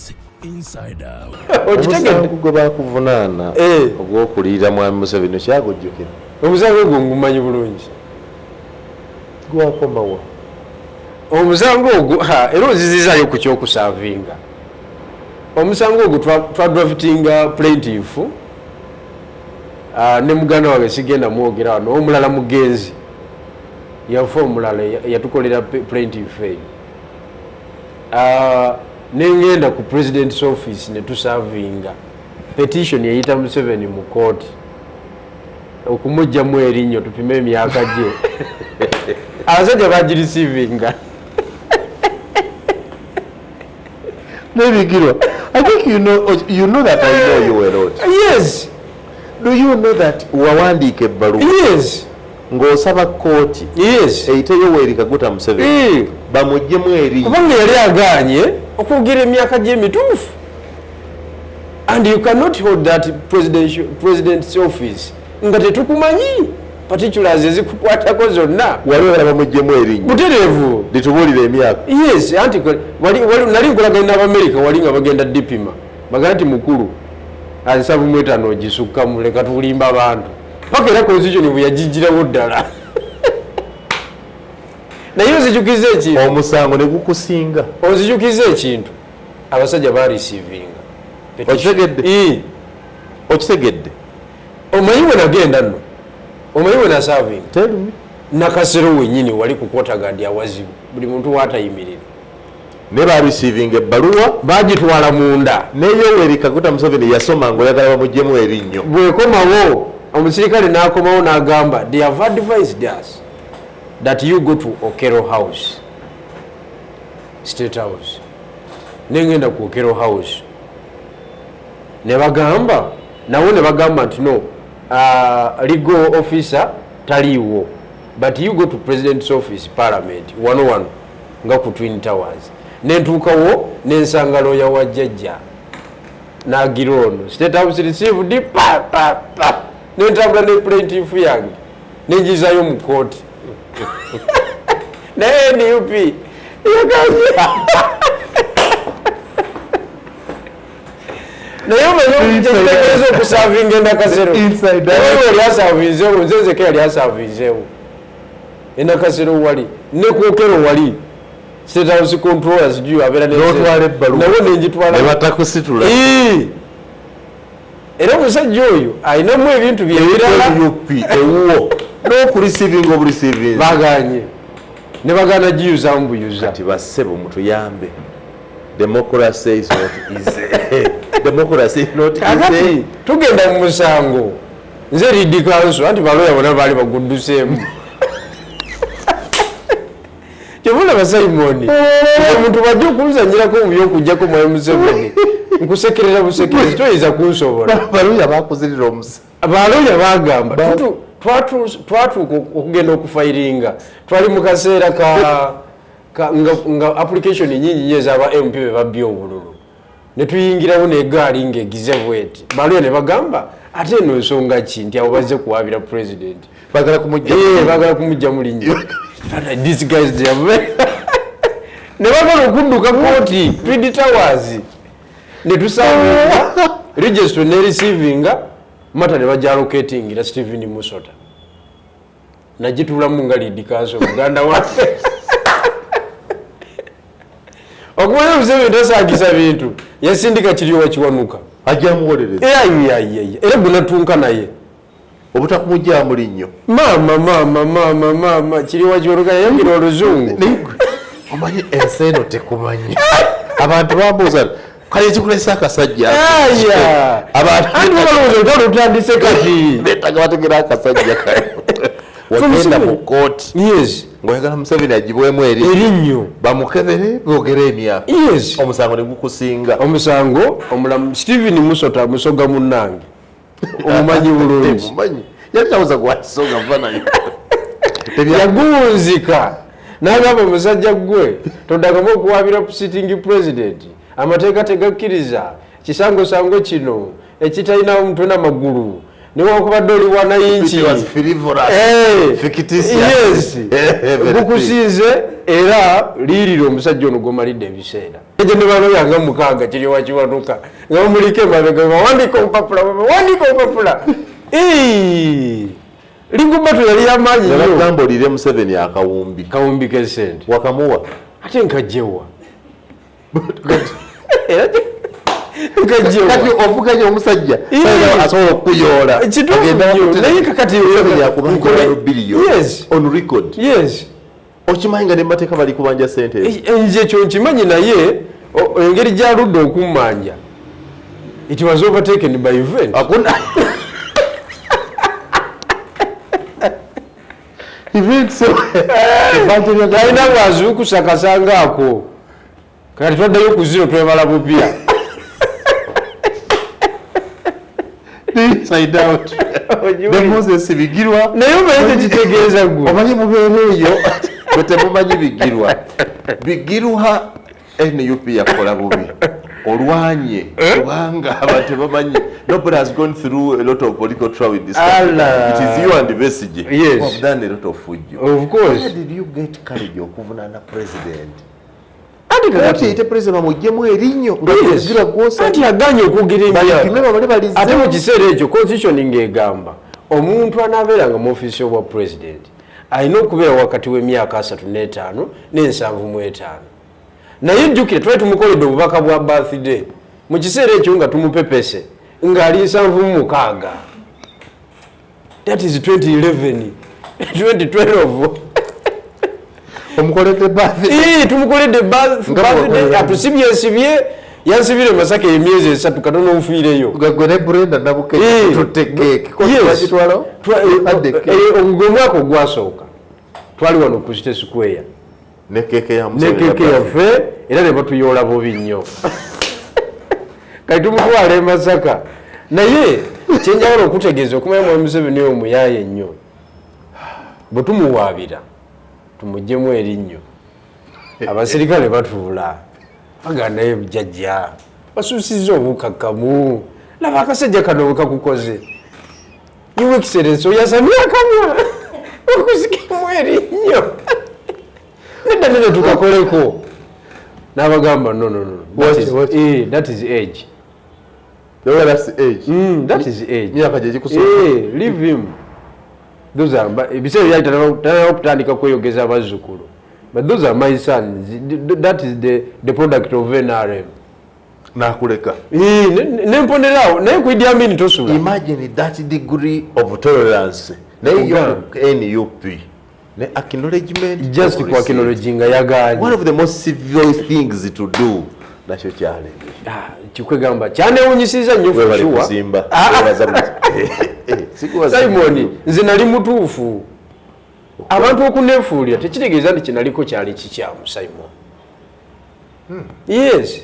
is Insider. Omusango gwe bakuvunaana ogw'okuliyira Mwami Museveni okyagujjukira? Omusango ogwo ngumanyi bulungi. Gwakomawa? Omusango ogwo era onzizizaayo ku kyokusaavinga. Omusango ogwo twadraftinga plaintiff ne muganda wange sigenda mwogera wano, omulala mugenzi yafa, omulala yatukolera plaintiff eyo. Nengenda ku president's office ne tusavinga petition eyita Museveni mu kooti okumugyamu erinnyo tupime emyaka gye. Abasajja bagirisivinga. Nebigirwa, I think you know that I know you a lot. Yes. Do you know that wawandiika ebbaluwa? Yes. Ng'osaba kkooti. Yes. Eyite Yoweri Kaguta Museveni. Bamuggyemu erinnyo. Kubanga yali agaanye okwogera emyaka gye emituufu. And you cannot hold that president's office nga tetukumanyi particulars ezikukwatako zonna. Wali oyagala bamuggyemu erinnyo. Butereevu. Litubuulire emyaka. Yes, anti nali nkolagana n'Abamerika wali nga bagenda dipima. Bagamba nti mukulu 75 ogisukkamu leka tulimba abantu. Paka era constitution bwe yagigirawo ddala. Naye ozijukiza ekintu. Omusango ne gukusinga. Ozijukiza ekintu. Abasajja bareceivinga. Okitegedde? Okitegedde? Omanyi we nagenda nno? Omanyi we nasavinga? Tell me. Nakasero wennyini wali ku Quarter awazibu. Buli muntu w'atayimirira. Ne bareceivinga ebbaluwa. Bagitwala munda. Ne Yoweri Kaguta Museveni yasoma ng'oyagala bamuggyemu erinnyo. Bw'ekomawo, omusirikale n'akomawo n'agamba, they have advised us that you go to Okello House, State House. Nengenda ku Okello House. Ne bagamba, nawo ne bagamba nti no, legal officer taliiwo. But you go to President's office, Parliament, wano wano, nga ku Twin Towers. Nentuukawo, nensanga lawyer wa jjajja. N'agira ono. State House received, pa, pa, pa. Nentambula ne plaintiff yange. Nenjizaayo mu kooti. Naye NUP yagambye. Naye omanyi ekitegeeza okusavinga endakasero. Naye yali asavinzeewo, nze nzeka yali asavinzeewo. Endakasero wali, ne kwokero wali. State House controllers sijui abeera ne N'otwala ebbaluwa. Nawe nenjitwala. Ne batakusitula. Era omusajja oyo alinamu ebintu bye ebirala. NUP ewuwo. N'okureceiving obureceiving. Baganye. Ne bagaana giyuza mbuyuza. Kati bassebo mutuyambe. Democracy is not easy. Democracy is not easy. Kakati tugenda mu musango. Nze lead counsel anti baloya bonna baali bagudduseemu. Kyovulaba Simon, omuntu bw'ajja okunzannyirako mu by'okuggyako Mwami Museveni, nkusekerera busekerezi, toyinza kunsobola. Baloya baakuzirira omusango. Baloya baagamba, twatuuka okugenda okufayiringa. Twali mu kaseera nga application nnyingi nnyo ez'aba MP be babbye obululu. Ne tuyingirawo n'eggaali ng'egize bw'eti. Baloya ne bagamba, ate eno nsonga ki nti abo bazze kuwaabira president. Baagala kumujja. Baagala kumujja mu linnya. These guys, they are very ne bagala okudduka kooti, Twin Towers. Ne tusavinga, registry ne receivinga, mata ne bajja allocatingira Stephen Musota. Nagituulamu nga lead counsel muganda waffe. Okumanya Museveni tasaagisa bintu, yasindika Kiryowa Kiwanuka. Ajja muwolereza. Era gwe natunka naye. Obutakumujja mu linnyo. Maama, maama, maama, maama, Kiryowa Kiwanuka yayogera oluzungu. Omanyi ensi eno tekumanyi. Abantu bambuuza, kale ekikulesa akasajja. Aya. Abantu Anti balowooza olutalo lutandise kati. Beetaaga bategere akasajja kale. Wagenda mu kkooti. Yes. Ng'oyagala Museveni agibwemu erinnyo. Bamukebere boogere emyaka. Yes. Omusango ne gukusinga. Omusango omulamu Stephen Musota musoga munnange. Omumanyi bulungi. Omumanyi. Yali tawuza gwa kisoga nva nayo. Yaguwunzika. N'agamba omusajja gwe toddagamu okuwaabira sitting president. Amateeka tegakkiriza. Kisangosango kino ekitalina mutwe n'amagulu. Newankubadde oli wanayinki, gukusinze era liirira omusajja ono gwomalidde ebiseera. Ejo ne baloya nga 6 kiri wakiwanuka nga bamuliko emabega, bawandiika olupapula, bawandiika olupapula. Ligubato yali yamaanyi nnyo. Nabagamba olire Museveni akawumbi. Kawumbi k'essente. Wakamuwa? Ate nkajjewa. Era nkajjewa. Kati ovuganya omusajja asobola okukuyoola. Kituufu nnyo. Naye kakati Museveni akubanja billion. Yes. On record. Yes. Okimanyi nga ne mateeka bali kubanja ssente ezo? Nze ekyo nkimanyi, naye engeri gy'aludde okummanja, it was overtaken by event. Hakuna. Events. Talina bw'azuukusa kasanga ako. Kati twaddayo ku zero, twebala bupya. Inside out. The Moses Bigirwa. Naye omanyi tekitegeeza ggwe. Omanyi mubeera eyo bwe temumanyi Bigirwa. Bigirwa NUP yakola bubi. Olwanye kubanga abantu tebamanyi. Nobody has gone through a lot of political trouble in this country. Allah. It is you and Besigye Yes. who have done a lot of fujjo. Of course. Where did you get courage okuvunaana president? Anti kakati Kati ite president bamuggyemu erinnyo nga Yes. Bigirwa gw'osa. Anti yagaanye okwogera emyaka. Balipime babale balizze. Ate mu kiseera ekyo constitution ng'egamba omuntu anaabeeranga mu ofiisi y'obwa president alina okubeera wakati w'emyaka 35 ne 75. Naye jjukira twali tumukoledde obubaka bwa birthday mu kiseera ekyo nga tumupepese ng'ali 76. That is 2011, 2012. Omukoledde birthday. Ii, tumukoledde Nga birthday, bw'okola. atusibye nsibye, yansibire Masaka emyezi 3, katono nfiireyo. Nga gwe ne Brenda Nabukenya tutte keeki. Ko Yes. twagitwalawo? Adde keeki. Ogwo omwaka ogwasooka twali wano ku City Square. Ne keeke ya Ne Museveni keeke ya yaffe, era ne batuyoola bubi nnyo. Kati tumutwala e Masaka. Naye kyenjagala okutegeeza okumanya Mwami Museveni oyo muyaaye nnyo. Bwe tumuwaabira tumuggyemu erinnyo, abasirikale batuula bagamba naye jjajja basuusizza obukakkamu, laba akasajja kano bwe kakukoze. Your Excellency oyasamye akamwa okusikemu erinnyo, nedda nedda tukakoleko. N'abagamba no, no, no. That What, is, what? That is age. No, that's age. That is age. Myaka gye gikusooka. Leave him. Those are ebiseera byali tanaba kutandika kweyogeza abazzukulu. But those are my sons. That is the product of NRM. Nakuleka. Nemponderaawo naye ku Idi Amin tosula. Imagine that degree of tolerance. Naye yo Uganda. NUP. Ne acknowledgement. Just of ku acknowledging nga yagaanye. One of the most civil things to do. Nakyo kyalenge. Ah, kikwegamba kyanewunyisiza nnyo for Webale sure. kuzimba. Ah, Webaza sikubaza. Simon, nze nali mutuufu. Abantu okuneefuulira tekitegeeza nti kyenaliko kyali kikyamu, Simon. Yes.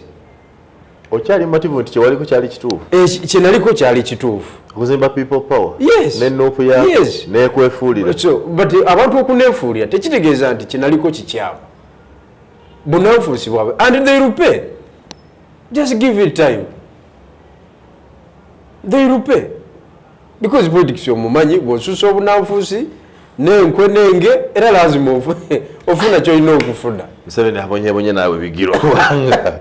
Okyali mativu nti kyewaliko kyali kituufu? Kyenaliko kyali kituufu. Okuzimba people power. Yes. Ne nuupu ya Yes. nekwefuulira. So, but abantu okuneefuulira tekitegeeza nti kyenaliko kikyamu. Bunanfuusi bwabwe. And they will pay. Just give it time. They will pay. Because politics omumanyi, bw'osusa obunanfuusi n'enkwe n'enge, era lazima ofuna ky'olina okufuna. Museveni abonyebonye naawe Bigirwa kubanga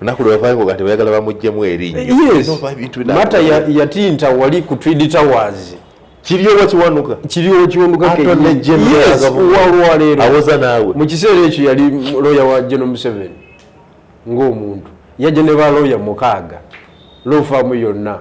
olunaku lwe yavayo kati bayagala bamuggyemu erinnyo. Yes. No, ebintu Mata yatinta wali ku Twin Towers. Kiri oba kiwanuka? Kiri okiwanuka Atone kennyini. General Yes, Gavumenti. walwaleero. Awoza naawe. Mu kiseera ekyo yali lawyer wa General Museveni ng'omuntu. Yajja ne ba lawyer 6. Law firm yonna.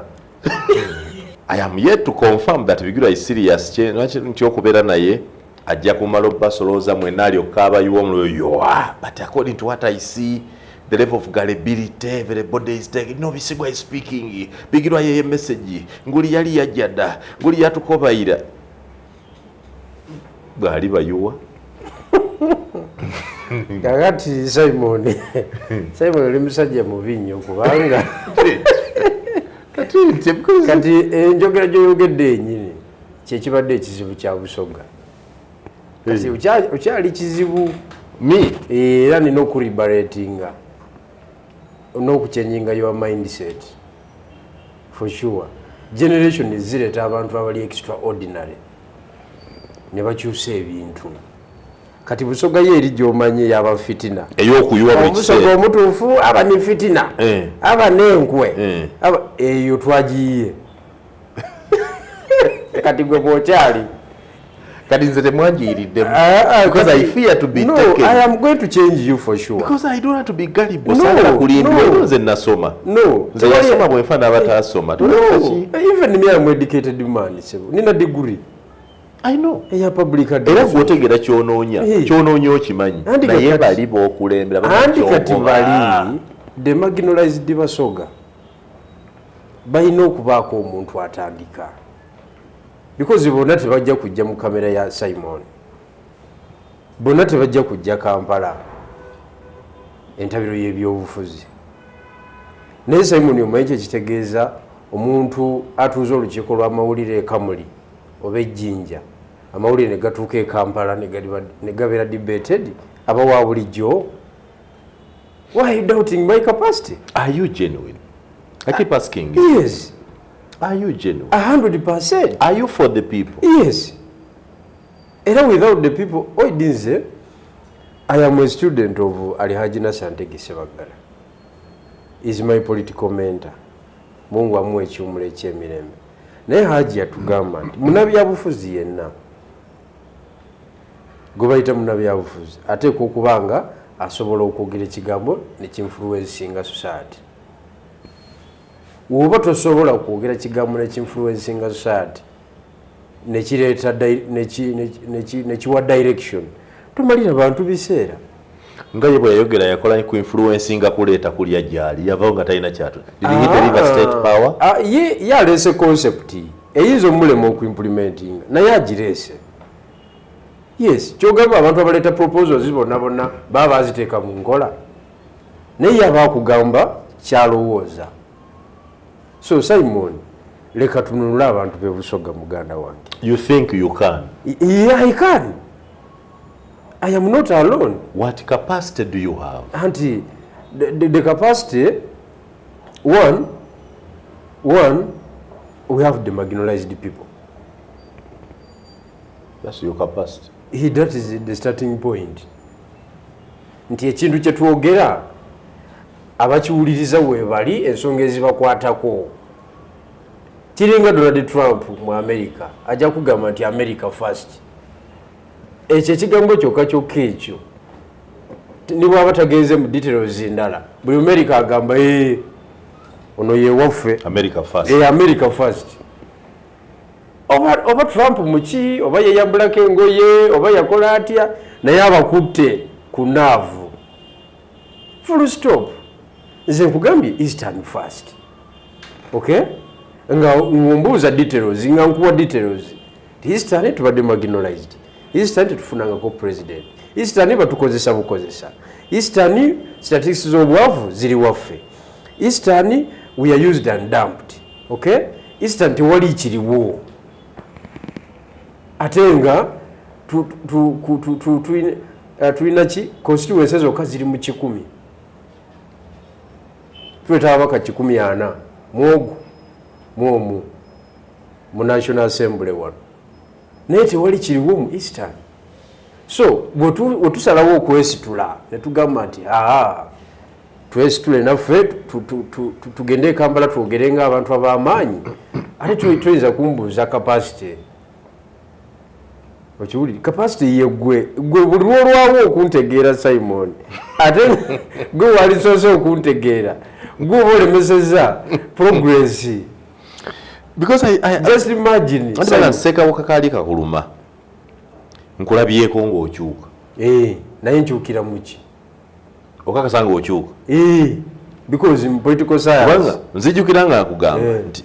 I am yet to confirm that Bigirwa is serious. Lwaki nti okubeera naye ajja kumala obbasolooza mwenna alyoka abayiwa omuliro yoa. But according to what I see, the level of gullibility, everybody is taking, no, Bisigwa is speaking. Bigirwa yeye message. Nguli yali yajja dda. Nguli yatukobayira. Bw'ali bayuwa. Kakati Simon, Simon oli musajja mubi nnyo kubanga Kati nti, because kati enjogera gy'oyogedde yennyini kyekibadde ekizibu kya Busoga. Kati okyali kizibu. Me? Era nina okuliberatinga n'okuchanginga your mindset for sure. Generation zireeta abantu abali extraordinary ne bakyusa ebintu. Kati Busoga ye eri gy'omanyi yaba fitina. Ey'okuyuwa buli Omusoga kiseera. omutuufu aba ne fitina, aba n'enkwe. Eyo twagiyiye. Kati gwe bw'okyali. Kati nze temwanjiyiriddemu. Ah, ah, Because I fear to be no, taken. I am going to change you for sure. Because I don't want to be gullible. No, Saagala kulimbibwa. no. Era nze nasoma. No. Nze yasoma bwe nfa n'abataasoma. No, even me, I'm educated man. Sebo. Nina degree I know. eya public Era administration. gw'otegeera ky'onoonya. Ky'onoonya okimanyi. Anti Naye kati- bali b'okulembera balina Anti kati ky'ogoba. bali the marginalized Basoga balina okubaako omuntu atandika, because bonna tebajja kujja mu kamera ya Simon, bonna tebajja kujja Kampala entabiro y'ebyobufuzi. Naye Simon, omanyi kyekitegeeza omuntu atuuza olukiiko lw'amawulire e Kamuli oba ejjinja, amawulire ne gatuuka e Kampala ne gabeera debated, aba wa bulijjo? Why are you doubting my capacity? Are you genuine? I keep asking you. Yes. Are you genuine? 100%. Are you for the people? Yes. Era without the people, oidinze, I am a student of Alhaji Nasser Ntege Ssebaggala. Is my political mentor. Mungu amuwe ekiwumulo eky'emirembe. Naye Haji yatugamba nti munnabyabufuzi yenna gwe bayita munnabyabufuzi ateekwa okuba nga asobola okwogera ekigambo nekinfluencinga society. Woba tosobola kwogera kigambo nekinfluencinga society, nekireeta nekiwa direction, tomalira bantu biseera. Nga ye bwe yayogera, yakola ku influencinga kuleeta kulya gyali, yavawo nga talina kyatu. Did he deliver state power? Ah, ye aleese concept eyinza omulema okuimplementinga, naye agireese. Yes, kyogamba abantu abaleeta proposals bonna bonna baba baziteeka mu nkola, naye ye aba akugamba kyalowooza. So Simon, leka tununule abantu bebusoga, muganda wange. You think you can? Yeah, I can. I am not alone. What capacity do you have? Anti the capacity, one, we have the marginalized people. That's your capacity. That is the starting point, nti ekintu kye twogera abakiwuliriza weebali, ensonga ezibakwatako. Kiringa Donald Trump mu America, ajja kugamba nti "America first". Ekyo ekigambo kyokka kyokka ekyo, ne bwaba tagenze mu details ndala, buli America agamba, "Eh, ono yewaffe." America first. Eh, America first. Oba Trump muki, oba yeyambulako engoye, oba yakola atya, naye abakutte ku naavu, full stop. Nze nkugambye Eastern first, okay? Nga ngombuuza details, nga nkuwa details. Eastern tubadde marginalized, Eastern tetufunangako president, Eastern batukozesa bukozesa, Eastern statistics z'obwavu ziri waffe, Eastern we are used and dumped, okay? Eastern tewali kiriwo, ate nga tulina ki? Constituency zokka ziri mu 100. Tuleeta ababaka 140 mwogu mwomu mu National Assembly wano, naye tewali kiriwo mu Eastern. So bwetusalawo okwesitula netugamba nti aa, twesitule naffe tugende e Kampala twogere nga abantu ab'amaanyi, ate toyinza kumbuuza capacity. Okiwulire, capacity yeggwe gwe buli lwolwawo okuntegeera, Simon, ate gwe walisoose okuntegeera, gwe oba olemeseza progress. Because I Just imagine. Anti bala nsekawuka kaali kakuluma, nkulabyeko ng'okyuka. Eh, naye nkyukira muki? Okakasa ng'okyuka? Eh, because in political science Kubanga nzijukira nga nkugamba nti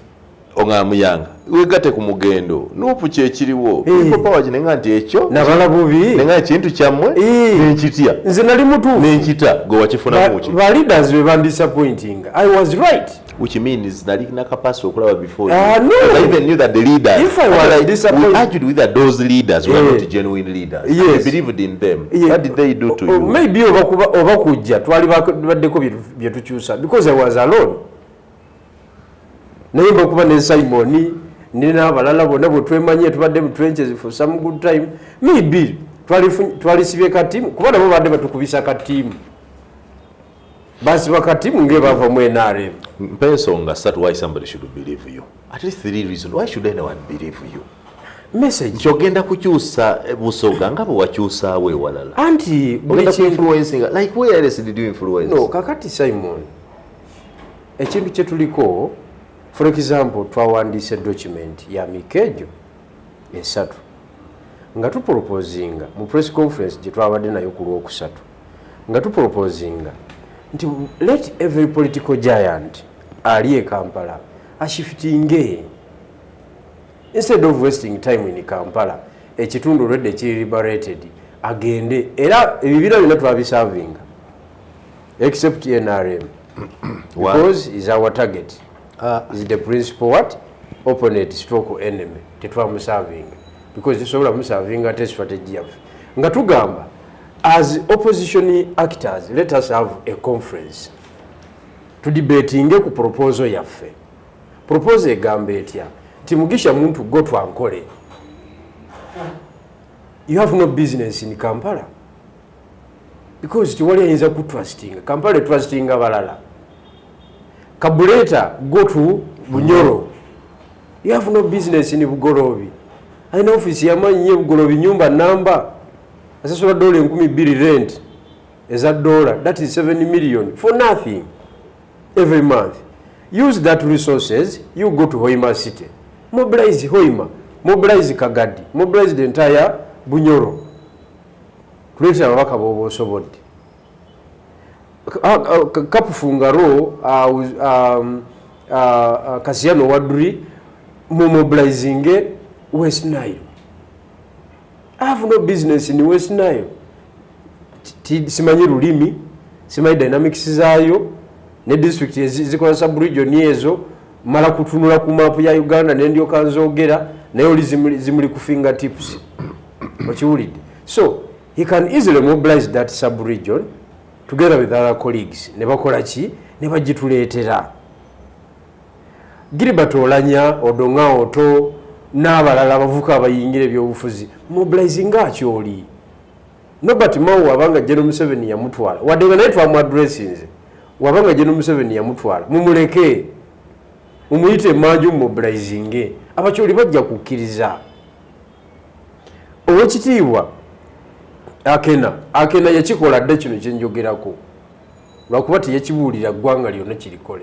oŋamuyanga wegatte ku mugendo NUP kyekiriwo, People Power kinenga nti ekyo nabala bubi. Nenga ekintu kyammwe nenkitya. Nze nali mutuufu. Nenkita gwe wakifunamu ki? Ba leaders be bandisappointing, I was right. Which means nali na capacity okulaba before Ah, you. no. Because I even knew that the leaders, If I was we argued with that those leaders were not genuine leaders. I believed in them. What did they do to you? Maybe oba kujja twali baddeko bye tukyusa, because I was alone. Naye mbakuba ne Simon n'abalala bonna bwe twemanye, tubadde mu trenches for some good time. Maybe twalisibye katiimu, kuba nabo badde batukubisa katiimu, basiba katiimu ngebava mu NRM. Mpa ensonga ssatu why somebody should believe you. At least three reasons why should anyone believe you. Message. Nti ogenda kukyusa Busoga nga bwe wakyusaawo ewalala. Anti buli Ogenda kintu kuinfluencinga like where else did you influence? No, kakati Simon, ekintu kyetuliko, for example, twawandiise document ya mikejo 3 nga tuproposinga mu press conference gye twabadde nayo ku Lwokusatu, nga tuproposinga nti let every political giant ali e Kampala ashiftinge instead of wasting time in Kampala. Ekitundu olwedde ekiri liberated, agende. Era ebibiina byonna twabisavinga except NRM. Why? Because is our target, is the principal what opponent stroke enemy. Tetwamusavinga because tusobola musavinga ate strategy yaffe nga tugamba, as opposition actors, let us have a conference tudebatinge ku proposal yaffe. Proposal egamba etya? Nti Mugisha Muntu, go to Ankole, you have no business in Kampala, because tewali ayinza kutrustinga Kampala, etrustinga balala. Kabuleta, go to Bunyoro, you have no business in Bugolobi. Alina ofiisi yamanyi nyo Bugolobi, nyumba namba asasula dola 2000 rent eza dola, that is 7 million for nothing every month. Use that resources, you go to Hoima City, mobilize Hoima, mobilize Kagadi, mobilize the entire Bunyoro, tuleetera ababaka boba osobodde. Kapufungaro, Kasiano Wadri, mumobilizinge West Nile. I have no business in West Nile. Simanyi lulimi, simanyi dynamics zaayo ne district zikola sub-region ezo. Mala kutunula ku maapu ya Uganda nendyoka nzogera, naye oli zimuli ku finger tips, okiwulidde? So he can easily mobilize that sub-region together with other colleagues ne bakola ki, ne bagituleetera. Gilbert Olanya, Odonga Oto n'abalala abavuka abayingira ebyobufuzi, mobilizing Akyoli. Nobert Mao, wabanga General Museveni yamutwala, wadde nga naye twamuaddressinze, wabanga General Museveni yamutwala, mumuleke, mumuyite emanju, mumobilizinge. Abakyoli bajja kukkiriza. Owekitiibwa Akena, Akena yakikola dda kino kyenjogerako, lwakuba teyakibuulira ggwanga lyonna kirikole.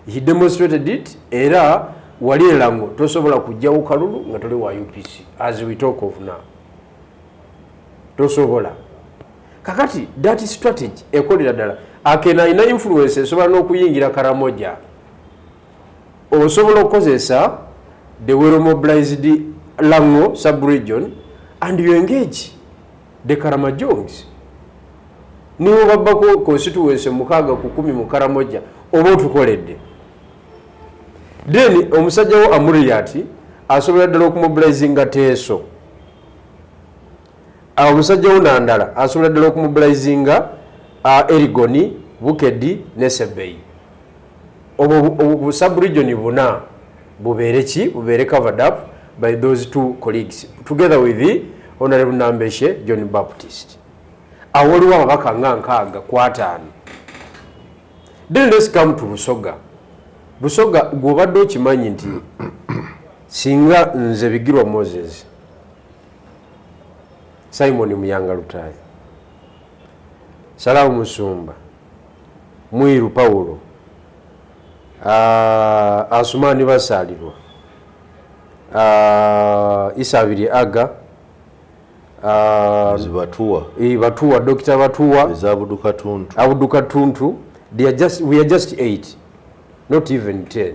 He demonstrated it. Era wali erango tosobola kujjawo kalulu nga toli wa UPC. As we talk of now, tosobola. Kakati that strategy ekolera ddala. Akena alina influence, esobola n'okuyingira Karamoja. Osobola okukozesa the well mobilized Lango subregion and you engage the Karamajongs. Niwo babbako constituency 6 ku 10 mu Karamoja, oba otukoledde. Then omusajja wo Amuriat asobola ddala okumobilizinga Teeso. Omusajja wo Nandala asobola ddala okumobilizinga Erigoni, Bukedi ne Sebei. Obwo subregion buna bubeere ki, bubeere covered up by those two colleagues together with the Honorable Nambeshe John Baptist. Awo waliwo ababaka nga 65. Then let's come to Busoga. Busoga gwobadde okimanyi nti singa nze Bigirwa Moses, Simon Muyanga Lutayi, Salamu Musumba, Mwiru Paulo, Asumani Basalirwa, Isabiri Aga, Zibatuwa. Batuwa, Dr. Batuwa. Ezabuduka Tuntu. Abuduka Tuntu, we are just 8, not even 10,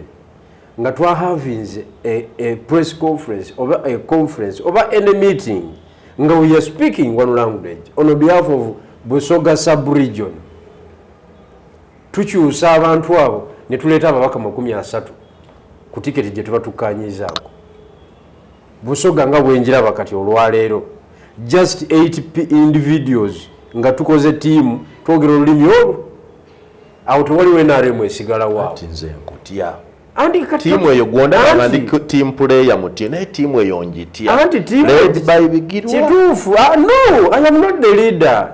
nga twahavinze a press conference oba a conference oba any meeting nga we are speaking one language on behalf of Busoga sub-region, tukyusa abantu abo ne tuleeta ababaka 30 ku tiketi gye tuba tukkanyizaako. Busoga nga bwenjiraba kati olwaleero, just 8 individuals nga tukoze tiimu, twogera olulimi olwo, awo tewaliwo NRM esigalawo awo. Ati nze nkutya. Tiimu eyo gwondaba ndi team player muti, naye tiimu eyo njitya. Anti team led by Bigirwa. Kituufu. No, I am not the leader.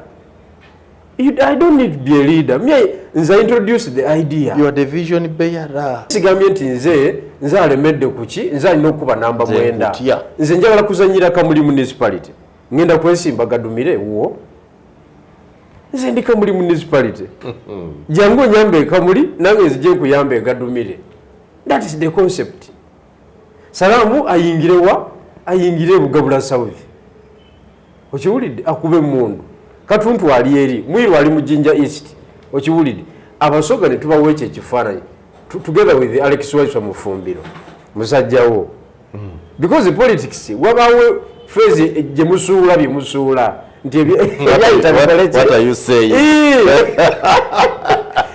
I don't need to be a leader. Me, nze introduce the idea. You are the vision bearer. Sigambye nti nze alemedde ku ki, nze alina okuba namba Nze 9. nkutya. Nze njagala kuzannyira Kamuli municipality. Ngenda kwesimba Gadumire wuwo. Nze ndi Kamuli municipality. Jangu onyambe Kamuli, nange nzije nkuyambe Gadumire. That is the concept. Salaamu ayingire wa? Ayingire Bugabula South. Okiwulidde? Akube emmundu. Katuntu ali eri, Mwiru ali mu Jinja East. Okiwulidde? Abasoga ne tubawa ekyo ekifaananyi. Together with Alex Waiswa Mufumbiro, musajjawo. Because politics, wabaawo phrase gye musuula bye musuula. Nti ebyayita bikole ki? What are you saying?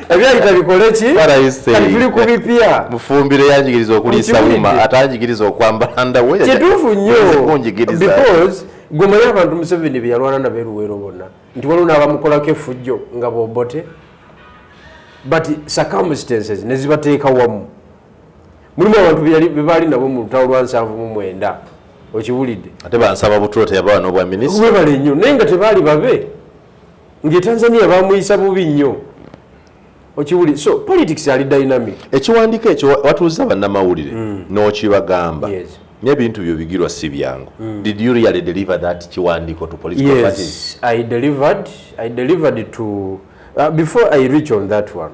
Ebyayita bikole ki? What are you saying? Kati tuli ku bipya. Mufumbiro yanjigiriza okuliisa Okiwulidde? wuma, ate anjigiriza okwambala ndawe. Kituufu nnyo. Kunjigiriza. Because gwe omanyi abantu Museveni bye yalwana nabo eruweero bonna, nti waliwo n'abamukolako effujjo nga bobote, but circumstances ne zibateeka wamu. Mulimu abantu be baali nabo mu lutalo lwa 79, okiwulidde? Ate bansaba butulo teyabawa n'obwa minisita. Webale nnyo, naye nga tebaali babe, ng'e Tanzania bamuyisa bubi nnyo. Okiwulidde? So politics ali dynamic. Ekiwandiiko ekyo watuuza bannamawulire n'okibagamba. Yes. N'ebintu byo Bigirwa si byangu. Did you really deliver that kiwandiiko to political parties? Yes, I delivered. I delivered to. Before I reach on that one,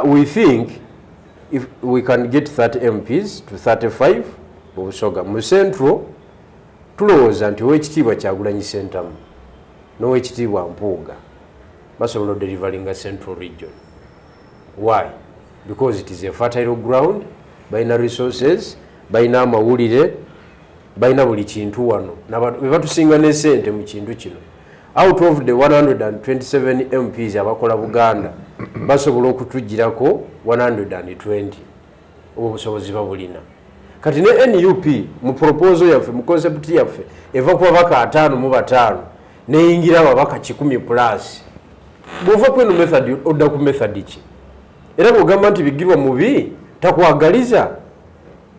we think if we can get 30 MPs to 35 mu Busoga. Mu Central, tulowooza nti owekitiibwa Kyagulanyi Ssentamu n'owekitiibwa Mpuuga basobola odeliveringa Central Region. Why? Because it is a fertile ground, balina resources, balina amawulire, balina buli kintu wano. Be batusinga ne ssente mu kintu kino. Out of the 127 MPs abakola Buganda, basobola okutugirako 120. Obwo obusobozi babulina. Kati ne NUP mu proposal yaffe, mu concept yaffe, eva ku babaka 55 neyingira ababaka 100 plus. Bw'ova ku eno method odda ku method ki? Era bw'ogamba nti Bigirwa mubi takwagaliza,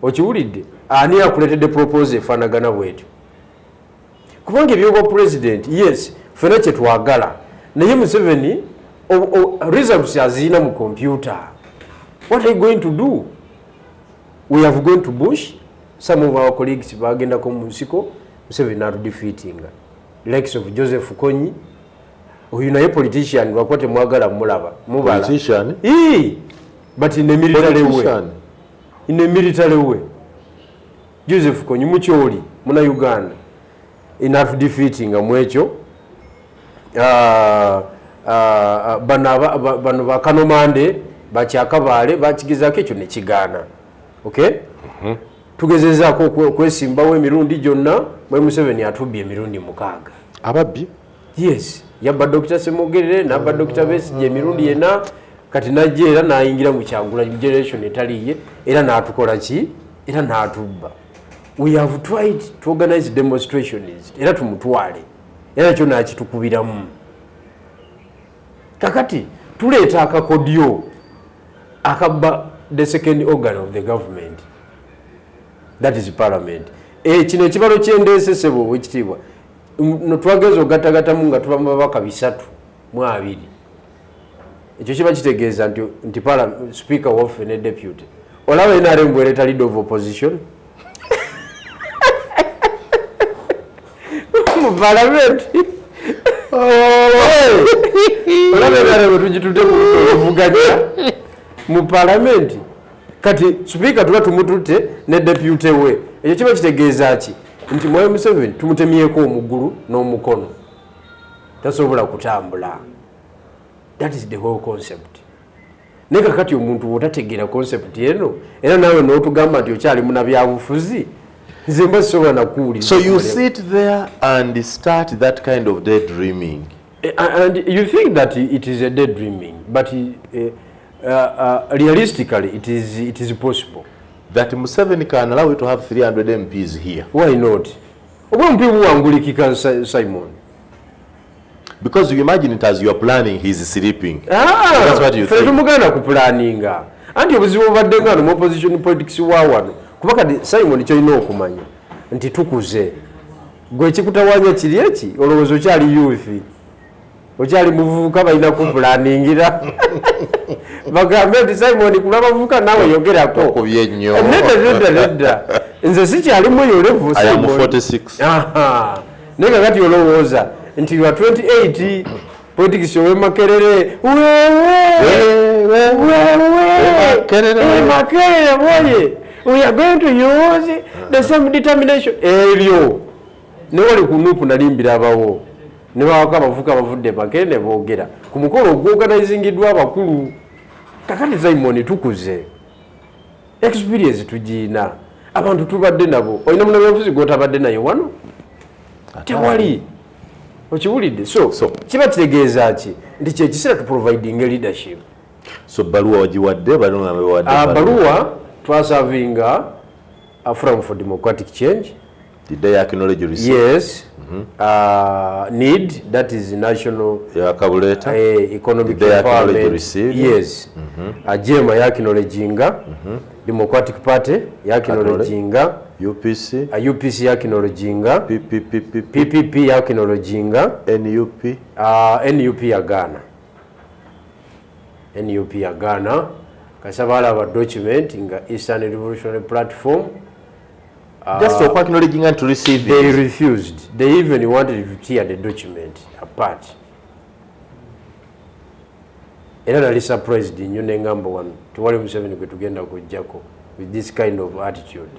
okiwulidde? Ani akuleetedde proposal efaanagana bw'etyo? Kubanga ebyobwa president, yes, ffenna kye twagala, naye Museveni results azirina mu computer. What are you going to do? We have gone to bush. Some of our colleagues bagendako mu nsiko, Museveni n'atudefeatinga. Likes of Joseph Kony, oyo naye politician, lwakuba temwagala mulaba, mubala. Politician? Ii, but in a military way. Politician? In a military way. Joseph Kony mukyoli muna Uganda inatudefeatinga mu ekyo. Bano bakanomande bakyakabaale bakigezaako ekyo nekigaana. Okay? Tugezezaako okwesimbawo emirundi gyonna, mwe Museveni atubbye emirundi 6. Ababbi? Yes, yabba Dr. Ssemogerere n'abba Dr. Besigye emirundi ena, kati najja era n'ayingira mu Kyagulanyi generation etali ye, era n'atukola ki? Era n'atubba. We have tried to organize demonstrations, era tumutwale, era kyo n'akitukubiramu. Kakati tuleeta akakodyo akabba the second organ of the government, that is parliament. Kino ekibalo kyendeese ssebo owekitiibwa, no twageza ogattagattamu nga tuba mu babaka 320. Ekyo kiba kitegeeza nti speaker waffe ne deputy. Olaba NRM bw'ereeta leader of opposition mu parliament. Olaba NRM bwe tugitudde mu kuvuganya mu parliament. Kati speaker tuba tumututte ne deputy we. Ekyo kiba kitegeeza ki? Nti Mwami Museveni tumutemyeko omugulu n'omukono, tasobola kutambula. That is the whole concept. Naye kakati omuntu bw'otategeera concept eno, era naawe n'otugamba nti okyali munnabyabufuzi, nze mba sisobola nakuwuliriza. So you sit there and start that kind of daydreaming. And you think that it is a daydreaming, but realistically it is possible. That Museveni can allow you to have 300 MPs here. Why not? Oba MP buwangulikika, Simon. Because you imagine it as you are planning, he's sleeping. That's what you Ffe think. tumuganda kupulaninga. Anti obuzibu obadde nga wano mu opposition politics wa wano, kuba kati Simon, kyolina okumanya nti tukuze. Gwe ekikutawanya kiri eki, olowooza okyali youth, okyali muvubuka, balina kupulaningira bagambe nti Simon, kulwa abavubuka naawe yogerako. Tokubye nnyo. Nedda, nedda, nedda, nze sikyalimu eyo level. I am Simon. 46. Aha. Naye kakati olowooza nti you are 28, politics ow'e Makerere wewe wewe. Makerere. Makerere boye, we are going to use the same determination. Ebyo newali ku NUP nalimbira abawo ne bawako abavubuka bavudde Makerere ne boogera ku mukolo ogworganizingiddwa abakulu. Kakati Simon, tukuze, experience tugiina, abantu tubadde nabo. Olina munabyabufuzi gwotabadde naye wano? Tewali. Okiwulidde? So, So- kiba kitegeeza ki? Nti kyekiseera tuproviding leadership. So baluwa wagiwadde? Baluwa bawadde? Baluwa twaservinga Forum for Democratic Change. Did they acknowledge receipt? Yes. Need, that is National Yakabuleta. Economic Did they acknowledge Empowerment. Receipt? Yes. JEEMA yacknowledginga, Democratic Party yacknowledginga. UPC? UPC yacknowledginga. PPPP? PPP yacknowledginga. NUP? NUP yagaana. NUP yagaana kasaba alaba document nga Eastern Revolutionary Platform. Just okwacknowledging and to receive They it. refused. They even wanted to tear the document apart. Era nali surprised nnyo, nengamba wano tewali Museveni gwe tugenda kujjako with this kind of attitude.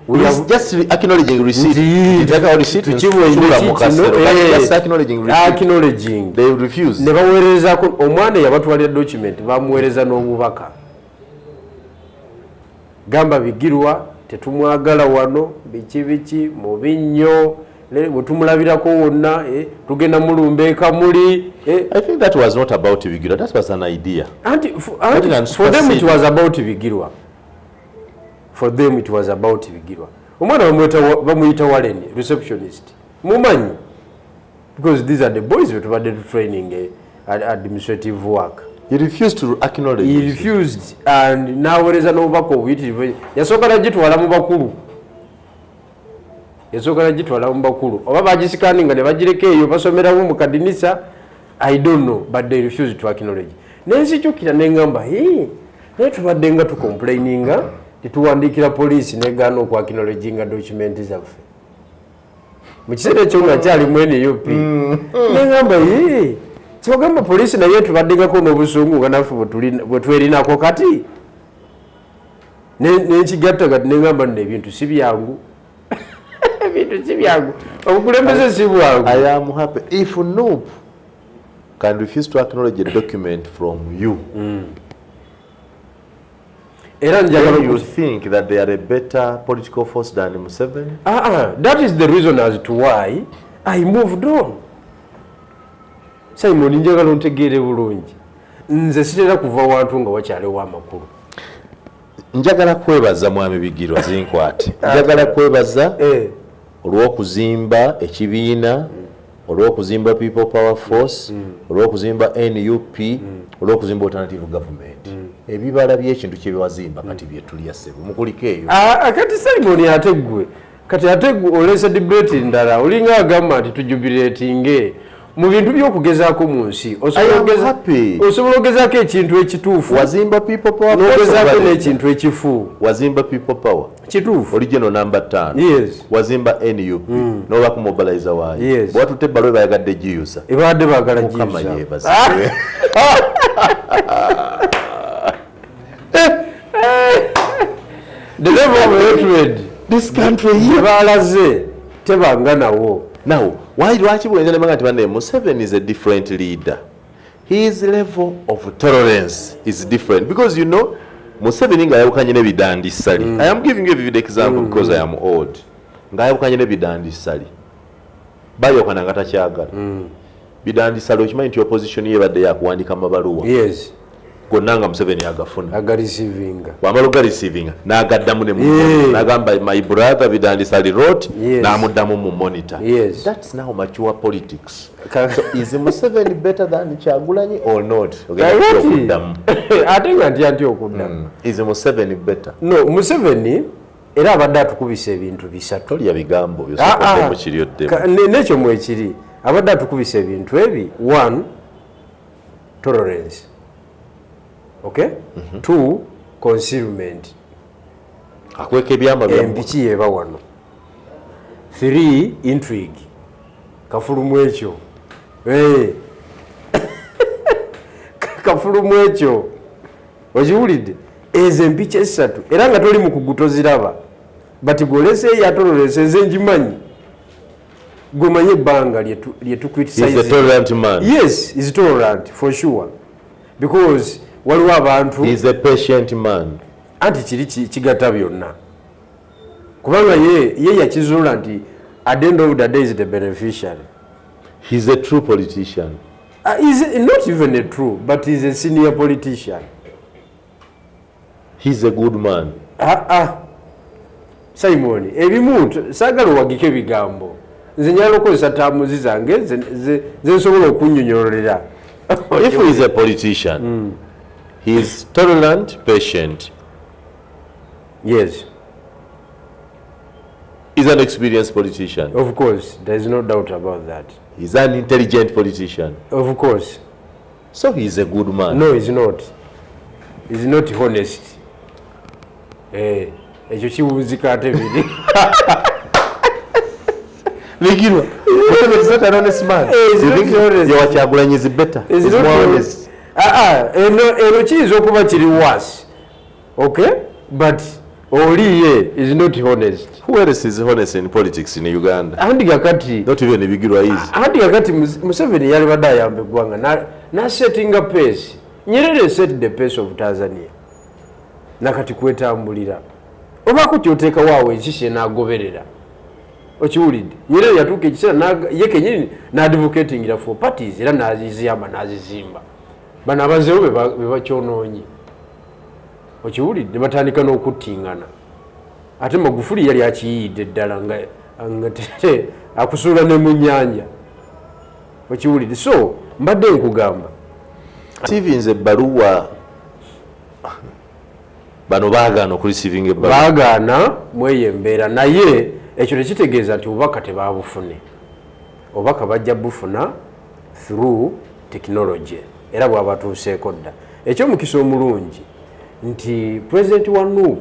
We have- Just acknowledging receipt. Nti- Nteekawo receipt, tukibuulire nsula mu kino, kasero. Kati just acknowledging receipt. Acknowledging. They refuse. Ne baweerezaako omwana eyabatwalira document, bamuweereza n'obubaka, gamba Bigirwa tetumwagala wano, biki biki, mubi nnyo, bwe tumulabirako wonna, tugenda mulumba ekamuli. I think that was not about Bigirwa. That was an idea. Anti, That can for them it supersede. was about Bigirwa. For them it was about Bigirwa. Omwana bamuyita Warren, receptionist, mumanyi, because these are the boys betubadde training administrative work. He refused to acknowledge. He receipt. refused and n'aweereza n'obubaka obuyitirivu. Yasooka nagitwala mu bakulu, yasooka nagitwala mu bakulu, oba bagiscanninga ne bagireka eyo basomeramu mu kadinisa, I don't know, but they refused to acknowledge. Nenzijukira neŋŋamba, "Hey, naye tubadde nga tucomplaininga, tetuwandiikira poliisi negaana okwacknowledginga document zaffe." Mu kiseera ekyo nga kyalimu NUP, neŋŋamba, "Hey, kyogamba poliisi naye tubaddengako n'obusungu nga naffe bwe twerinako." Kati nenkigatta kati neŋŋamba nno ebintu si byangu, ebintu si byangu, obukulembeze si bwangu. I am happy. If NUP can refuse to acknowledge a document from you, Era njagala then you think that they are a better political force than Museveni? Ah, ah, that is the reason as to why I moved on. Simon, njagala ontegeere bulungi, nze sitera kuva wantu nga wakyaliwo amakulu. Njagala kwebaza mwami Bigirwa Zinkwate. Njagala kwebaza olw'okuzimba ekibiina, olw'okuzimba People Power Force, olw'okuzimba NUP, olw'okuzimba alternative government. Ebibala by'ekintu kyebewazimba kati byetulya, ssebo, mukuliko eyo. Ah, ah, kati Simon, ate ggwe kati ate ggwe olesa debate ndala, olinga agamba nti tujubilatinge mu bintu by'okugezaako mu nsi. I am happy. Osobola ogezaako ekintu ekituufu, Wazimba People Power Force n'ogezaako oba n'ekintu ekifu. Wazimba People Power Kituufu. Original number 5. Yes. Wazimba NUP, n'oba ku mobilizer waayo. Yes. Bwatutte ebbaluwa, bayagadde giyusa. Ebadde baagala Mukama giyusa. yeebazibwe. The level of hatred This country here. Tebaalaze tebanga nawo. Now why, lwaki bwenza nemanga nti banne Museveni is a different leader? His level of tolerance is different because, you know, Museveni ng'ayawukanye ne Bidandi Ssali, I am giving you a vivid example because I am old, ng'ayawukanye ne Bidandi Ssali, bayawukana nga takyagala Bidandi Ssali. Okimanyi nti opposition ye ebadde yakuwandika mabaluwa? Yes. Gonna nga Museveni agafuna. Agareceivinga. Bwamala ogareceivinga, n'agaddamu ne Yeah. n'agamba, "My brother Bidandi wrote." N'amuddamu mu monitor. That's now mature politics. So is Museveni better than Kyagulanyi or not? Ogenda Kakati, okuddamu. Ate nga ntya nti okuddamu? Is Museveni better? No, Museveni era abadde atukubisa ebintu bisatu. Tolya bigambo. Ah, ah. Byosokodde kiryoddemu. N'ekyo mwekiri, abadde atukubisa ebintu ebi: one, tolerance, okay, two, concealment. Akweka ebyama byammwe. Empiki yeba wano. Three, intrigue, kafulumu ekyo. Eh. Kafulumu ekyo okiwulidde? Ezo empiki esatu, era nga toli mukugu toziraba, but gwolese eya tolerance, eze ngimanyi, gwemanye ebbanga He's a lyetucriticize. tolerant man. Yes, is tolerant for sure, because waliwo abantu He's a patient man. Anti kiri kigatta byonna, kubanga ye yakizuula nti at the end of the day is the beneficiary. He's a true politician. Is not even a true, but is a senior politician. He's a good man. Ah, ah. Simon, ebimu saagala owagike ebigambo. Nze njagala okukozesa terms zange ze nsobola okunnyonnyolera. If he is a politician, he is tolerant, patient. Yes. He's an experienced politician. Of course, there is no doubt about that. He's an intelligent politician. Of course. So he's a good man. No, he's not. He's not honest. Eh, ekyo kiwunzika ate biri. Bigirwa, Museveni is not an honest man. Eh, he's You not think honest. Yawa Kyagulanyi is better? He's He's not more honest. honest. Ah, ah, eno kiyinza okuba kiri worse, okay, but oli ye is not honest. Who else is honest in politics in Uganda? Anti kakati Not even Bigirwa is. Anti kakati Museveni yalibadde ayamba eggwanga nasettinga pace. Nyerere set the pace of Tanzania, nakati kwetambulira obaako kyoteekawo awo ensi kyenagoberera. Okiwulidde? Nyerere yatuuka ekiseera ye kenyini n'advocatingira for parties, era naziziyamba, nazizimba. Bano abazeewo be bakyonoonye. Okiwulidde? Ne batandika n'okuttingana. Ate Magufuli yali akiyiyidde ddala nga akusuula ne mu nnyanja. Okiwulidde? So mbadde nkugamba. Receivinze ebbaluwa, bano baagaana okureceivinga ebbaluwa. Baagaana mweyo embeera, naye ekyo tekitegeeza nti obubaka tebabufune. Obubaka bajja bufuna through technology, era bwabatuuseeko dda. Ekyomukisa omulungi nti pulezidenti wa NUP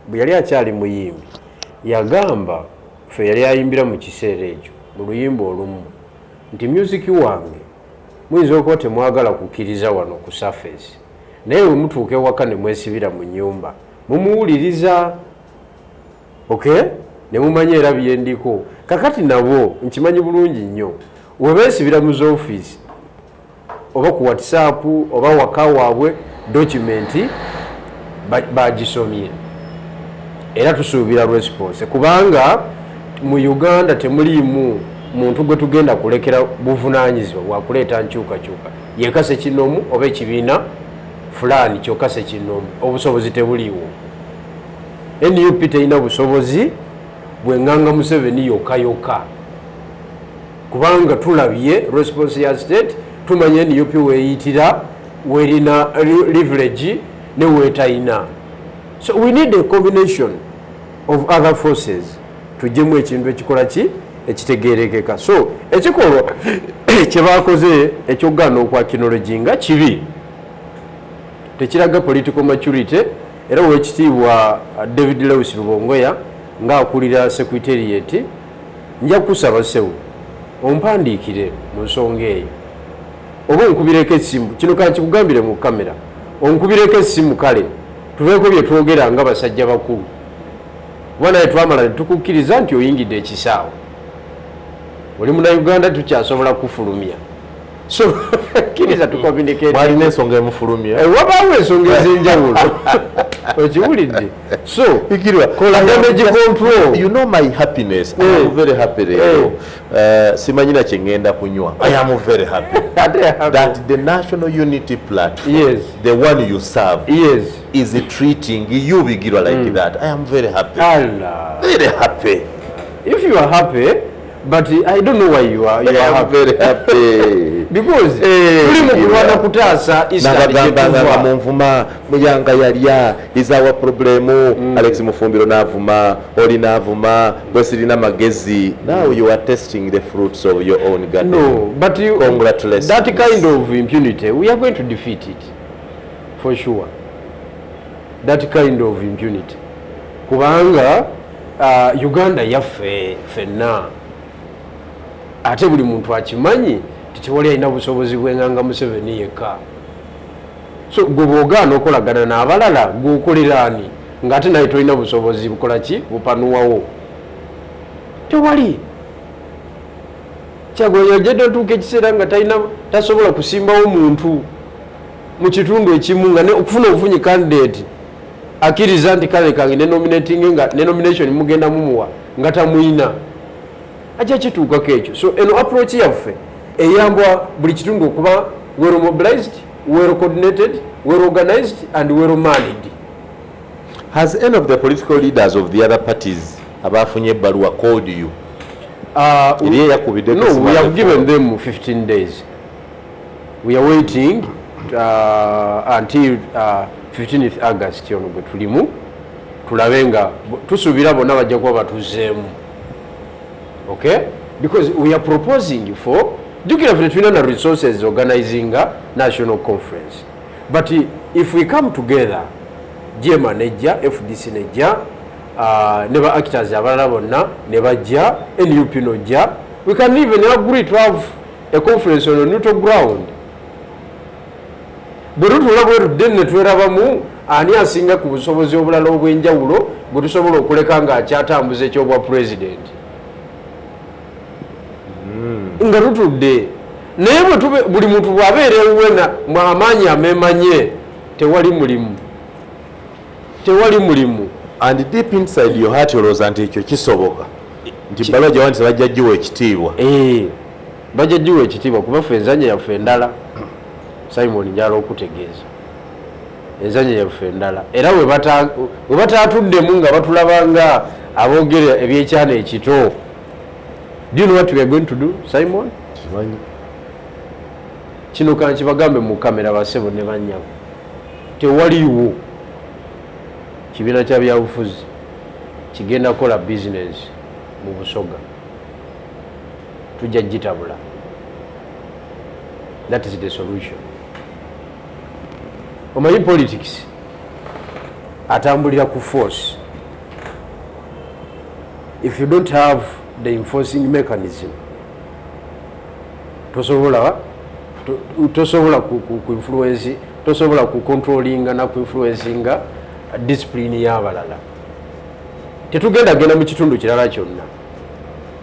bwe yali akyali muyimbi yagamba ffe, yali ayimbira mu kiseera ekyo mu luyimba olumu nti, "Music wange muyinza okuba temwagala kukkiriza wano ku surface, naye bwe mutuuka ewaka ne mwesibira mu nyumba mumuwuliriza, okay, ne mumanya era byendiko." Kakati nabo nkimanyi bulungi nnyo, we beesibira mu z'ofiisi oba ku WhatsApp oba waka waabwe, document bagisomye, era tusuubira response, kubanga mu Uganda temuliimu muntu gwe tugenda kulekera buvunanyizibwa bwakuleeta nkyukakyuka yeka sekinomu oba ekibiina fulaani kyokka sekinomu. Obusobozi tebuliiwo. NUP terina busobozi bweŋŋanga Museveni yokka yokka, kubanga tulabye response ya state, tumanye NUP weeyitira, werina leverage ne weetayina. So we need a combination of other forces tujjemu ekintu ekikola ki, ekitegerekeka. So ekikolwa kyebakoze ekyokugaana okwacknowledginga kibi, tekiraga political maturity. Era owekitiibwa David Lewis Rubongoya ngaakulira secretariat, nja kusaba sewo ompandiikire mu nsonga eyo oba onkubireko essimu. Kino kankikugambire mu kamera, onkubireko essimu, kale tubeeko bye twogera nga basajja bakulu, kuba naye twamala netukukkiriza nti oyingidde ekisaawe, oli munauganda, tukyasobola kufulumya. So kkiriza tucommunicate. Mwalina ensonga emufulumya. Wabaawo ensonga ez'enjawulo, okiwulidde? So Bigirwa, kola damage control. You know my happiness. I am very happy leero. Simanyi na kye ŋŋenda kunywa. I am very happy Ate happy. That the National Unity Platform, the one you serve, is treating you, Bigirwa, like that. I am very happy. Allah. Very happy. If you are happy, but I don't know why you I are am happy. very happy. Because tuli mu kulwana kutaasa Eastern. Nabagamba nga Gyetuva. Munvuma muyanga yalya is our problem. Alex Mufumbiro n'avuma oli n'avuma bwe sirina magezi. Now you are testing the fruits of your own garden. No, but you, Congratulations. that kind of impunity, we are going to defeat it for sure, that kind of impunity, kubanga Uganda yaffe ffenna, ate buli muntu akimanyi titewali alina busobozi bwenganga Museveni yekka. So gwe bwogaana okolagana n'abalala, gweokolera ani ng'ate naye tolina busobozi bukola ki bupanuwawo? Tewali. Kyagulanyi ajja natuuka ekiseera nga talina, tasobola kusimbawo muntu mu kitundu ekimu, nga okufuna obufunyi candidate akkiriza nti kale kange ne nominating, nga ne nomination mugenda mumuwa nga tamuyina. Ajja kituukako ekyo. So eno approach yaffe eyambwa buli kitundu okuba well mobilized, well coordinated, well organized and well managed. Has any of the political leaders of the other parties abafunye ebbaluwa called you? Eri eyakubidde? No, we have given them 15 days. We are waiting until 15th August ono gwe tulimu, tulabe nga tusuubira bonna bajja kuba batuzeemu. Okay, because we are proposing for, jjukira ffe tetulina na resources organizing a national conference, but if we come together, JEEMA nejja, FDC nejja, ne ba actors abalala bonna ne bajja, NUP nojja, we can even agree to have a conference on a neutral ground. Bwe tutula bwe tudde ne twerabamu ani asinga ku busobozi obulala obw'enjawulo bwe tusobola okuleka ng'akyatambuza ekyobwa president nga tutudde naye. Bwe buli muntu bw'abeera ewuwe amaanyi ameemanye, tewali mulimu, tewali mulimu. And deep inside your heart olowooza nti ekyo kisoboka, nti bbaluwa gyewandise bajja giwa ekitiibwa? Eh, bajja giwa ekitiibwa, kuba ffe enzanya yaffe endala. Simon, njala okutegeeza enzanya yaffe endala, era bwe bataatuddemu nga batulaba nga aboogera ebyekyana ekito, do you know what we are going to do, Simon? Kimanyi. Kino kankibagambe mu kamera, basebo ne bannyabo, tewaliwo kibiina kya byabufuzi kigenda kukola bizinesi mu Busoga. Tujja gitabula. That is the solution. Omanyi politics atambulira ku force. If you don't have the enforcing mechanism, tosobola tosobola ku influence, tosobola ku controllinga na ku influencinga discipline y'abalala. Tetugenda genda mu kitundu kirala kyonna,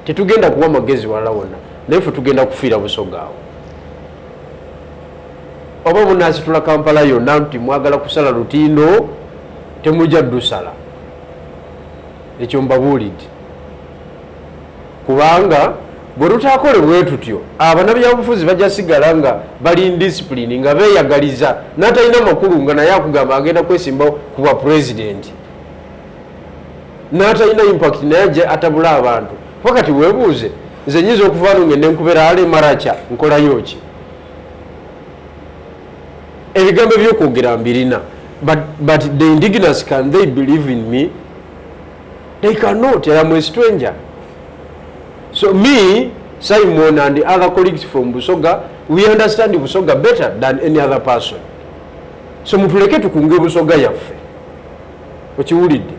tetugenda kuwa magezi walala wonna, naye ffe tugenda kufiira Busoga awo. Oba munasitula Kampala yonna nti mwagala kusala lutindo, temujja ddusala. Ekyo mbabuulidde, kubanga bwe tutakole bwe tutyo, abanabyabufuzi bajja sigala nga bali indiscipline, nga beeyagaliza n'atalina makulu, nga naye akugamba agenda kwesimba ku bwa pulezidenti, n'atalina impact naye ajja atabula abantu. Kuba kati weebuuze, nze nyinza okuvaano ngende nkubera ale maracha, nkolayo ki? Ebigambo ebyokwogera mbirina, but the indigenous, can they believe in me? They cannot. I am a stranger. So me, Simon, and the other colleagues from Busoga, we understand Busoga better than any other person. So mutuleke tukunge Busoga yaffe, okiwulidde?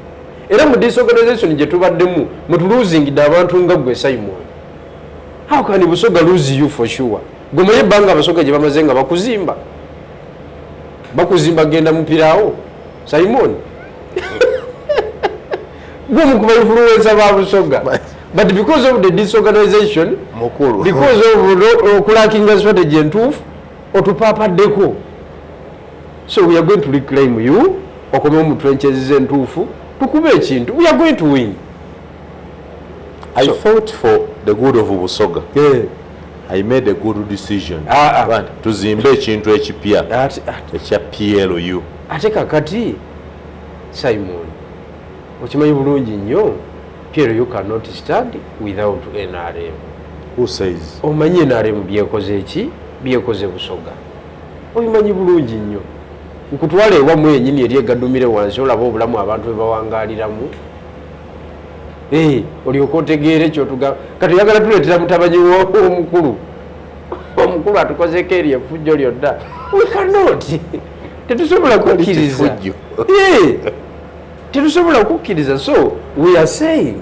Era mu disorganization gye tubaddemu mutulosingidde abantu nga gwe Simon. How can Busoga lose you? For sure gwe maye ebbanga Abasoga gye bamaze nga bakuzimba, bakuzimba genda mupirawo. Simon, gwe mukuba influencer ba Busoga. But because of the disorganization, mukulu, because of okulackinga strategy entuufu, otupaapaddeko. So we are going to reclaim you, okomewo mu trenches entuufu, tukube ekintu. We are going to win. I fought for the good of Busoga. I made a good decision. Ah, ah. Right, tuzimbe ekintu ekipya ekya PLU. Ate kakati Simon, okimanyi bulungi nnyo, PLU cannot stand without NRM. Who says? Omanyi NRM byekoze eki, byekoze Busoga, obimanyi bulungi nnyo. Nkutwala ewamu enyini eri egadumire wansi, olaba obulamu abantu bwe bawangaliramu. Olyoka otegeere kyotugamba. Kati oyagala tuleetera mutabanyi omukulu, omukulu atukozeko eri effujjo lyonna. We cannot, tetusobola kukkiriza. Kifujjo. Tetusobola kukkiriza. So we are saying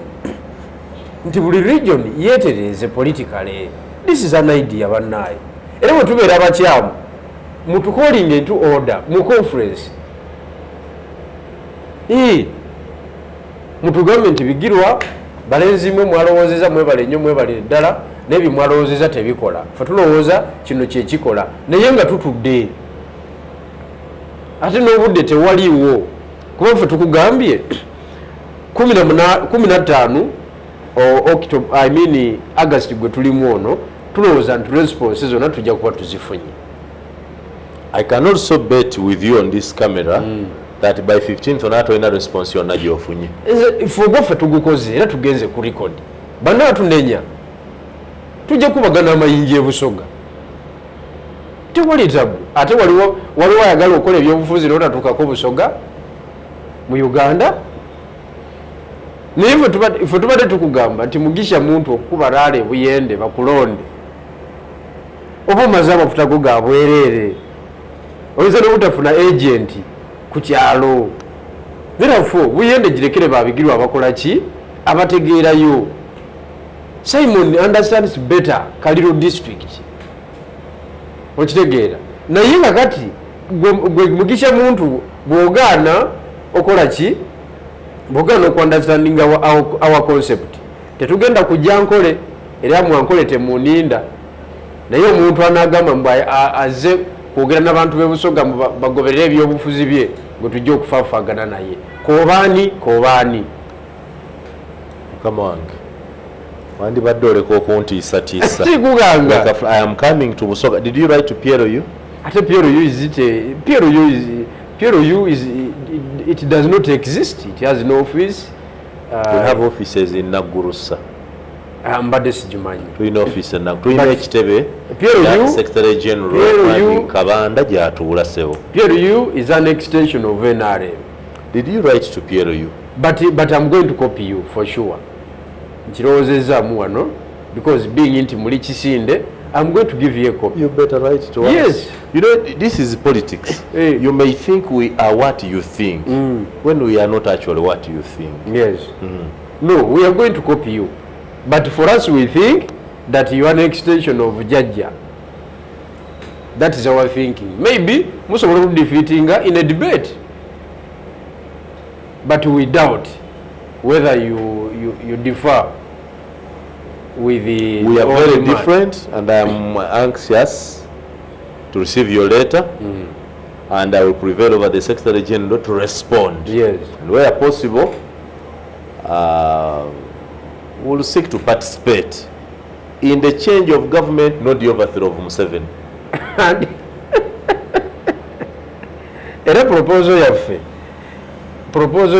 nti buli region yeetereeze politically. This is an idea, bannaaye. Era bwe tubeera abakyamu, mutucalling into order mu conference. Mutugambe nti Bigirwa, balenzi mwe mwalowoozeza, mwebale nnyo, mwebale ddala, naye bye mwalowoozeza tebikola, fe tulowooza kino kyekikola. Naye nga tutudde ate n'obudde tewaliiwo, kuba ffe tukugambye 15 I mean August gwe tulimu ono, tulowooza nti response zonna tujja kuba tuzifunye. I can also bet with you on this camera that by 15th ona tolina response yonna gy'ofunye. Ffe ogwaffe tugukoze era tugenze ku record. Banna batunenya, tujja kubagana amayinja ebusoga, tewali tabu. Ate waliwo ayagala okukola ebyobufuzi notatuukako Busoga mu Uganda. Naye ffe tubadde tukugamba nti Mugisha Muntu okukuba rally ebuyende bakulonde, oba omaze amafuta go ga bwereere, oyinza n'obutafuna agent ku kyalo. Therefore Buyende girekere babigirwa abakola ki, abategeerayo. Simon understands better Kaliro district, okitegeera? Naye nga kati gwe Mugisha Muntu bw'ogaana okola ki, bw'ogaana okuunderstanding our concept, tetugenda kujja Nkole, era mwankole temuninda. Naye omuntu anagamba mbu azze kwogera n'abantu b'ebusoga mbu bagoberere ebyobufuzi bye, gwe tujja okufaafagana naye, kobaani kobaani. Mukama wange, wandibadde oleka okuntiisatiisa. Sikuganga. Like, I am coming to Busoga. Did you write to PLU? Ate PLU is it a, PLU is it does not exist, it has no office. We have offices in Naggurusa. Mbadde sigimanyi. Tulina office e Naguru, tulina But ekitebe PLU kya secretary general PLU Mwami Kabanda gyatuula, ssebo. PLU is an extension of NRM. Did you write to PLU? But I'm going to copy you for sure. Nkirowoozezaamu wano because being nti muli kisinde, I'm going to give you a copy. You better write to us. Yes. You know, this is politics. You may think we are what you think when we are not actually what you think. Yes. No, we are going to copy you. But for us, we think that you are an extension of Jajja. That is our thinking. Maybe musobola okudefeatinga in a debate. But we doubt whether you differ with the We are old very man. different, and I am anxious to receive your letter, and I will prevail over the Secretary General to respond. And where possible, we'll seek to participate in the change of government, not the overthrow of Museveni. Era proposal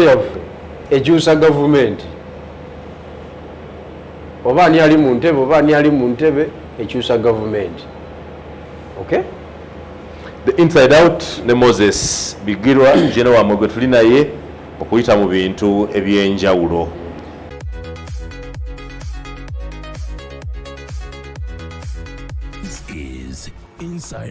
yaffe ekyusa gavumenti, oba ani ali mu ntebe, oba ani ali mu ntebe, ekyusa gavumenti, okay? The Inside Out ne Moses Bigirwa, General wamwe gwe tuli naye okuyita mu bintu ebyenjawulo.